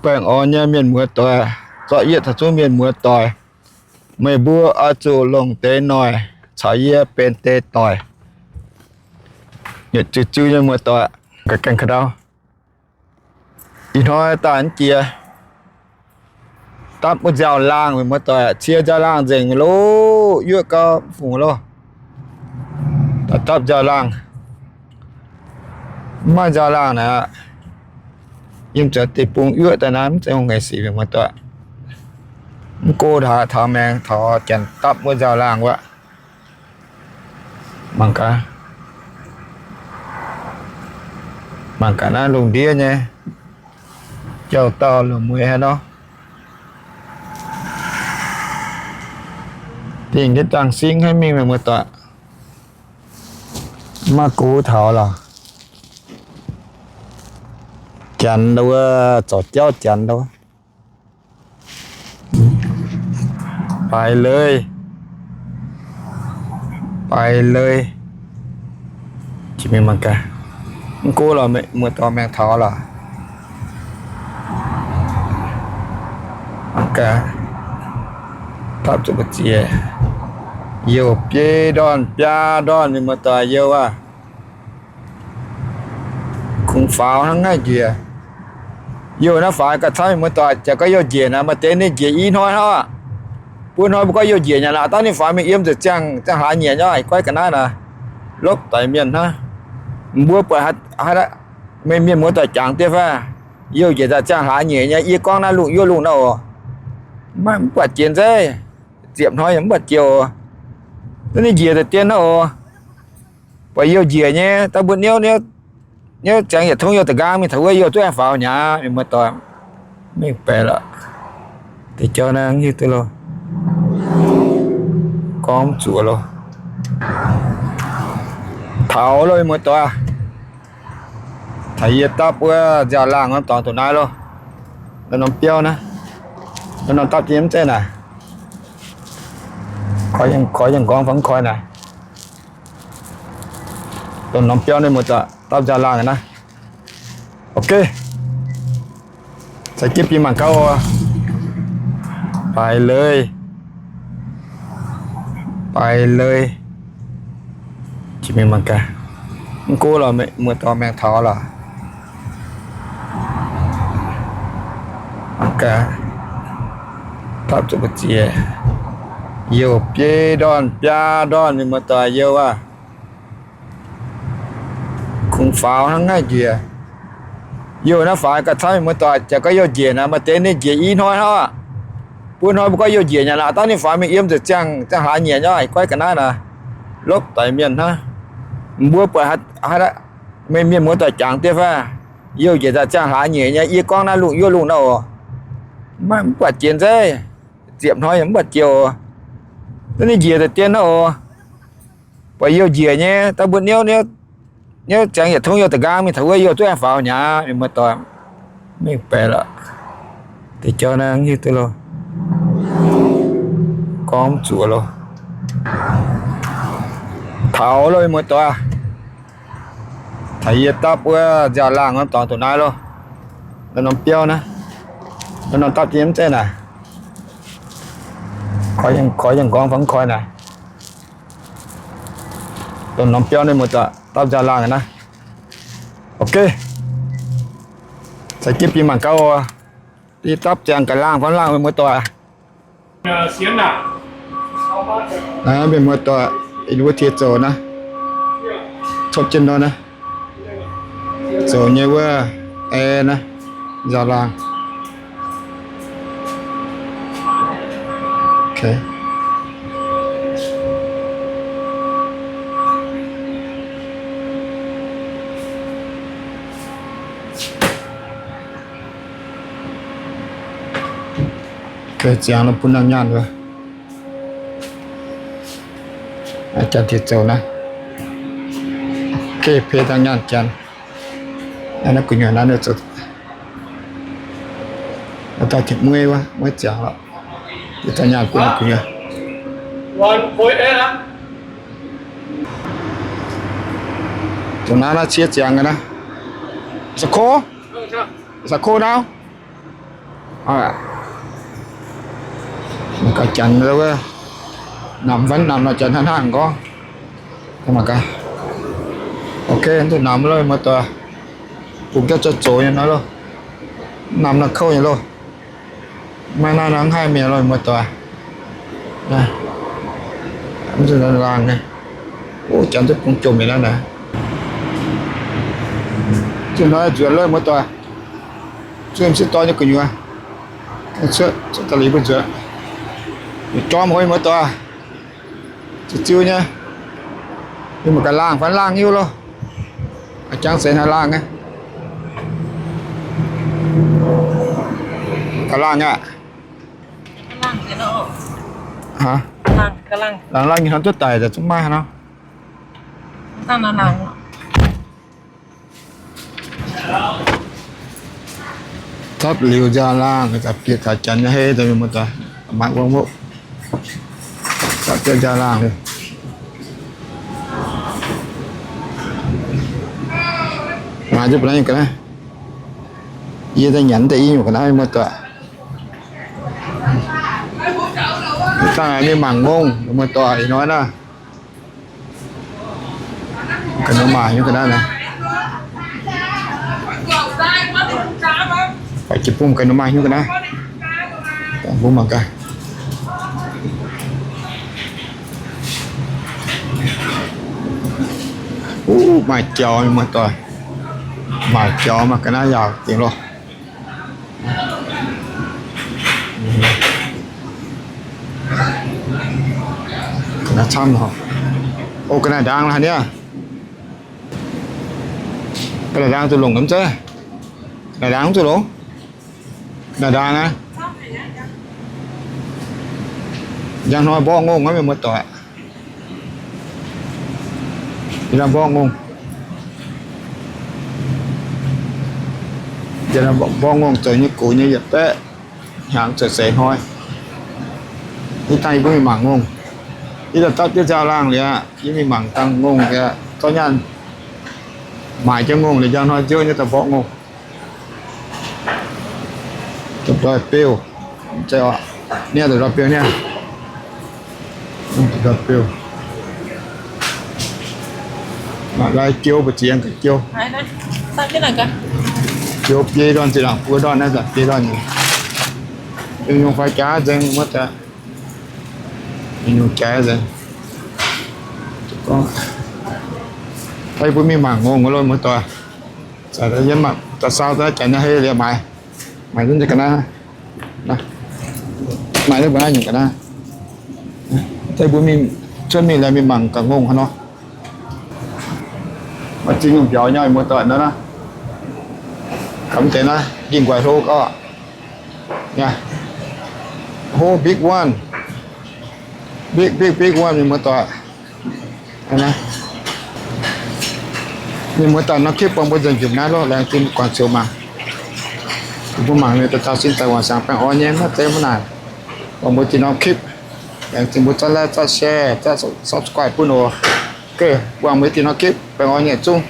Baengh orn nyei mienh muoz doic, zorqv yietv taux zungv mienh muoz doic, meih mbuo oix zuqc longc deix noic caux yie benx deix doic. Yietc ziu-ziu nyei muoz doic, gaengh ka'ndau. Ih hnoi daaih jiex dapv wuov nziaaux-laangh, mienh muoz doic, cie nziaaux-laangh nzengc loh, yuoqv gau mv fungc loh. Daaih dapv nziaaux-laangh, mv maaih nziaaux-laangh naaic, yiem zoux deic-bung yuoqv daaih naaiv mv zeiz hungh ngaengc sic, mienh muoz doic. Mv go haaix taux maengx taux janx dapv wuov nziaaux-laangh wuov. Mangc gaax, mangc gaax naaiv lungh ndiev nyei jauv-dauh lungh mueiz haaix nor. Dingh jienv dangh singv haiv mingh, mienh muoz doic. Maiv go taux lorqc. Janx wuov, zorc jauv janx wuov. Baaix leiz, baaix leiz. Mv go lorqc, muoz-doic, maengx taux lorqc. Mangc gaax, dapv zuqc mbu'ziex, youh biei ndorn biaa ndorn, mienh muoz-doic, youh aav. Kungx faaux hnangv naaiv njiec. Youh naaiv faaux gauh camv, mienh muoz-doic, jaax gorngv youh njiec naaic, maaih deix ninh njiec i hnoi hnangv aqv. Buo hnoi mbuo gorngv youh njiec nyei lorqc, dangh ninh faaux mingh yiem nzueic ziangh, ziangh hlaax nyiec nyei, ih goiv ga'naaiv naaic, lopv daic mienh hnangv. Mbuo buatc haaix, meih mienh muoz-doic jangx deix fai? Youh njiec daaih ziangh hlaax nyiec nyei, yie gorngv naaiv lungh yuoqv lungh naaiv oc. Maiv, mv buatc jiex nzeiv, ziepc hnoi yaac mv buatc jiex oc. Dangh ninh njiec daaih dien hnangv oc. Buatc youh njiec nyei, dangh mbuo niouv, niouv ziangx yietc tongv youh da'nqaang mingh taux wuov youh duqv aengx faaux nyei aqv, mienh muoz-doic. Mengh baeqc lorqc. Deix jauv naaiv hiuv duqv loh. Gorngv mv zuqc loh. Taux loh, mienh muoz-doic. Taux yie dapv wuov nziaaux-laangh norm dorngx dongh naaiv loh. Norm biauv naaiv, norm dapv jienv mv zeiz naaic. Koi yangh nqorngv fai mv koi naaic. Dongh norm biauv naaiv, mienh muoz-doic, dapv nziaaux-laangh naaiv. Ok. Caux jienv bun mangc gaax oc. Baaix leiz, baaix leiz. Mangc gaax. Mv go lorqc, muoz-doic, maengx taux lorqc. Mangc gaax, dapv zuqc mbu'ziex, youh biei ndorn biaa ndorn, mienh muoz-doic, youh aav. Kungx faaux hnangv naaiv njiec. Youh naaiv faaux gauh camv, mienh muoz-doic, jaax gorngv youh njiec naaic, maaih deix ninh njiec i hnoi hnangv aqv. Buo hnoi mbuo gorngv youh njiec nyei lorqc, dangh ninh faaux mingh yiem nzueic ziangh, ziangh hlaax nyiec nyei, ih goiv ga'naaiv naaic, lopv daic mienh hnangv. Mbuo buatc haaix, meih mienh muoz-doic jangx deix fai? Youh njiec daaih ziangh hlaax nyiec nyei, yie gorngv naaiv lungh yuoqv lungh naaiv oc. Maiv, mv buatc jiex nzeiv, ziepc hnoi yaac mv buatc jiex oc. Dangh ninh njiec daaih dien hnangv oc. Buatc youh njiec nyei, dangh mbuo niouv, niouv ziangx yietc tongv youh da'nqaang mingh taux wuov youh duqv aengx faaux nyei aqv, mienh muoz-doic. Mengh baeqc lorqc. Deix jauv naaiv hiuv duqv loh. Gorngv mv zuqc loh. Taux loh, mienh muoz-doic. Taux yie dapv wuov nziaaux-laangh norm dorngx dongh naaiv loh. Norm biauv naaiv, norm dapv jienv mv zeiz naaic. Koi yangh nqorngv fai mv koi naaic. Dongh norm biauv naaiv, muoz-doic, dapv nziaaux-laangh naaiv. Ok. Caux jienv bun mangc gaax oc. Dapv ziangx ga'laangh fai mv laangh, mienh muoz-doic. Naaiv mienh muoz-doic, ih hnoi mbuo tiex zoux naaiv, copv jienv nor naaiv, zoux nyei wuov, ae naaiv, nziaaux-laangh. Ziangx bun nangh nyaanh wuov. Janx tiex zoux naaiv. Pei dangh nyaanh janx. Naaiv gu'nyuoz naaiv zoux. Daaih tengx mueiz wuov, mueiz ziangx lorqc. Dangh nyaanh bun gu'nyuoz. Dongh naaiv naaiv cie ziangx ga'naaiv. Sa'ko? Sa'ko naaiv? Mangc gaax janx wuov, namx fai mv namx nor, janx hnangv hnangv gorngv. Mangc gaax. Ok, mv duqv namx loh, muoz-doic. Bungx jauv zoux zoux nyei nor loh. Mv namx nor kouv nyei loh. Maiv naaiv nor mv haih mingh loh, muoz-doic. Mv zuqc laangh nyei. Janx duqv bungx jomc nyei naaiv naaic. Zuqc hnoi nzuonx loh, muoz-doic. Zuqc m'sieqv dorn nyei gu'nyuoz. Cuotv da'liuz mbuo nzuonx. Jorm hoi, muoz-doic. Ziux-ziux nyei. Yie mbuo ganh laangh fai laangh hiuv loh. Jangx seix haaix laangh nyei? Ganh laangh aqv. Laangh laangh nyei hnangv duqv daic, zungv maiv haaix nor. Tapv liuz nziaaux laangh, za'gengh taux janx nyei hei, mienh muoz-doic, mangc wuov, tapv jienv nziaaux laangh liuz, maaiz jienv ba'naaiv nyungc ga'naaiv. Yie daaih nyanc deix i nyungc ga'naaiv, mienh muoz-doic. Dangh mingh mangc ngongh, mienh muoz-doic, ih hnoi naaiv. Ga'naaiv maaih nyungc ga'naaiv naaiv. Baac jiex bung ga'naaiv maaih nyungc ga'naaiv. Mbuo mangc gaax. Uv, maaih jaux, mienh muoz-doic. Maaih jaux, maaih ga'naaiv yaauc dingc loh. Ga'naaiv camv, o, ga'naaiv ndaang la'haaix nyungc? Ga'naaiv ndaang zuqc longc mv zeiz? Ga'naaiv ndaang mv zuqc longc? Ga'naaiv ndaang aqv. Njang hnoi mborqv ngongh aqv, mienh muoz-doic. Njang mborqv ngongh. Mborqv ngongh zoux nyei gox nyei yietc baeqv hnyangx zoux seix hnoi. Ih dangh yie mbuo mingh mangc ngongh. Yie daaih dapv jienv nziaaux laangh liuz aqv, yie mingh mangc dangh ngongh liuz, zorqv nyaanh maaic jienv ngongh liuz, njang hnoi nziouv nyei daaih mborqv ngongh. Da'ndoih beu, niaa, da'ndoih beu niaa. Da'ndoih beu. Maaih lai jiou mbu'ziex ga'jiou. Jiou biei ndorn zinh ndaangc buo ndorn naaiv zanc biei ndorn nyei. Nyungc-nyungc fai jaax nzengc wuov daaih. Nyungc-nyungc jaax nzengc. Gorngv, mbuo mingh mangc ngongh loh, muoz-doic. Da'saau daaih janx nyei hei liuz maaiz. Maaiz duqv ga'naaiv. Maaih duqv mbuo naaiv nyungc ga'naaiv. Mbuo mingh cuotv mingh liuz mingh mangc gaax ngongh haaix nor. Maaih ziex nyungc mbiauz nyei, muoz-doic, naaiv. Gamh deix naaiv, dingh guaix hlo gau. Hlo, big one. Big, big, big one, mienh muoz-doic. Mienh muoz-doic, norm clip buangh mbuo nzengc jiex naaiv loh. Laengz zingh guangc ziouc mangc. Mbuo mangc mienh daaih taux sin daaih wangc saangx baengh orn nyei, maiv zeiz maiv naaic. Buangh mbuo diuh norm clip. Laengz zingh mbuo zatv like, zatv share, zatv subscribe bun oc. Buangh mbuo diuh norm clip, baengh orn nyei zungv.